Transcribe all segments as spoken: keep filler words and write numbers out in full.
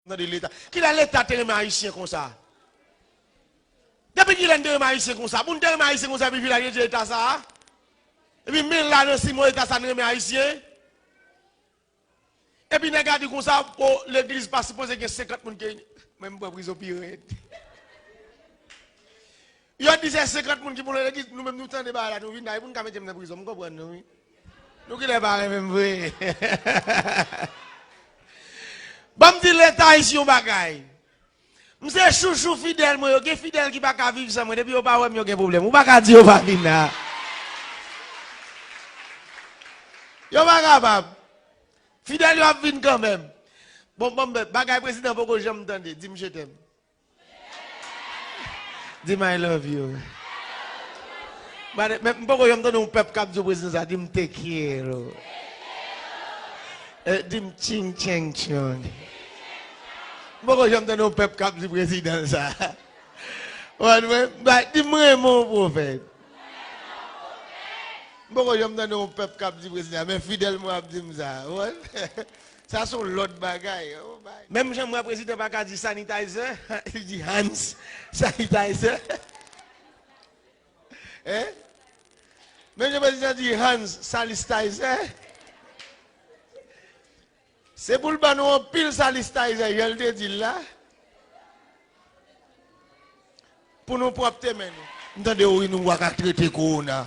Tande Leta. Kilè Leta te renmen Ayisyen konsa? Depi kilè n te renmen Ayisyen konsa? Pou n te renmen Ayisyen konsa, epi vin al rete eta sa a? Epi men la nan simen eta sa n renmen Ayisyen? Epi nèg la di konsa, o, legliz pa sipoze gen senkant moun ki. Mwen m pran prizon pi rèd. Yo di se senkant moun ki pou nan legliz, nou menm nou tande bagay la, nou vin la, e pou n ka mete m nan prizon, m konprann nou, wi. Nou genlè pa renmen m vre. Ban m di Leta ayisyen yon bagay. M se chouchou fidèl mwen, yo gen fidèl ki pa ka viv san mwen, depi yo pa wè m, yo gen pwoblèm. Ou pa ka di yo pa vin la. Yo pa kapab. Fidèl yo ap vin kanmenm. Bon, bon, bagay prezidan poko janm tande, di m je t'aime. Di m I love you. Mwen, men m poko janm tande yon pèp k ap di prezidan sa, di m te quiero. Eh, di m ching chang chong. M poko janm tande yon pèp k ap di prezidan sa. Ou konprann mwen? Ba, di m renmen w pwofèt. M poko janm tande yon pèp k ap di prezidan, men fidèl mwen ap di m sa. Ou konprann? Sa se yon lòt bagay. Oh, bay. Menm jan m wè prezidan pa ka di sanitizer, li di Hans sanitizer. Hein? Menm jan prezidan di Hans sanitizer. Se pou l ban nou anpil sanitizer, jan l te di l la. Pou nou pwòpte men nou. M tande yo ri nou pa ka trete kowona.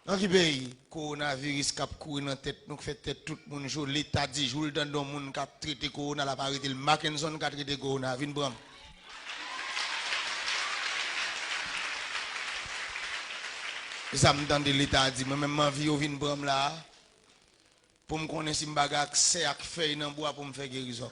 Nan ki peyi? Kowonaviris k ap kouri nan tèt nou, k fè tèt tout moun cho. Leta di jou l tande yon moun k ap trete kowona, l ap arete l. Mackenson ka trete kowona, vin pran m. E sa m tande Leta di, mwen menm m anvi yo vin pran m la a, pou m konnen si m pa gen aksè ak fèy nan bwa pou m fè gerizon.